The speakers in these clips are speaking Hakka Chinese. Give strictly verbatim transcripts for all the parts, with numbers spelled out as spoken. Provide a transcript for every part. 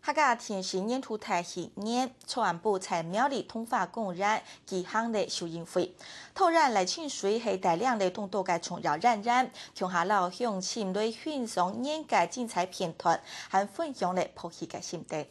客家電視年度大戲年，昨暗晡在苗栗通化公園舉行了首映會。導演賴清水係帶領了當多个重要演員，共下摎鄉親來欣賞年个精彩片段，還分享了拍戲个心得。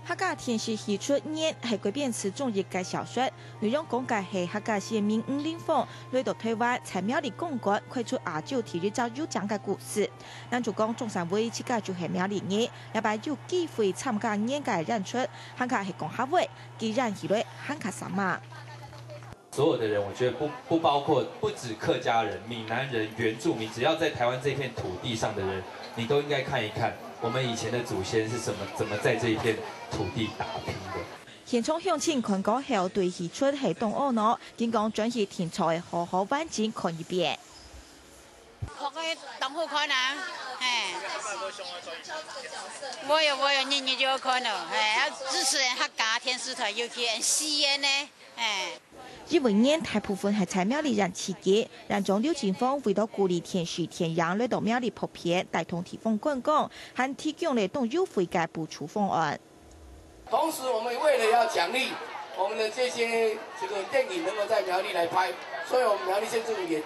客家電視戲齣年係改編自中譯个小說，內容講个係客家先民吳林鳳來到臺灣，在苗栗公館開出亞洲第一隻油井个故事。 男主角鍾山偉自家就係苗栗人，這擺有機會參加年个演出，還較係講客話，佢演起來還較生猛。所有的人，我覺得不，不包括，不止客家人、閩南人、原住民，只要在台灣這片土地上的人，你都應該看一看，我們以前的祖先是怎麼，怎麼在這一片土地打拼的。現場鄉親看過後對戲齣係當懊惱，緊講轉去定著愛好好完整看一遍。 看个當好看啊，嘿。我有，我有，日日就有看咯，嘿，要支持客家電視台，尤其係四N呢，嘿。因為年大部分係在苗栗演起个，院長劉金鳳為了鼓勵電視電影來到苗栗拍片，帶動地方觀光，還提供了當優惠个補助方案。 同時，我們為了要獎勵我們的這些這個電影能夠在苗栗來拍，所以我們苗栗縣政府也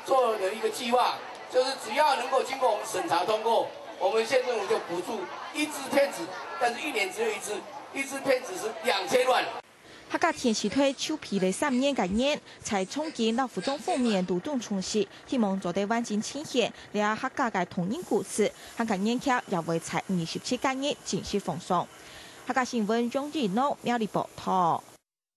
做了一個計劃，就是只要能夠經過我們審查通過，我們縣政府就補助一支片子，但是一年只有一支，一支片子是兩千萬。 客家電視台籌備了三年个年，在場景摎服裝方面都當充實，希望做得完整呈現這客家个動人故事，還个年劇也會在五月十七該日正式放送。客家新聞楊一諾苗栗報導。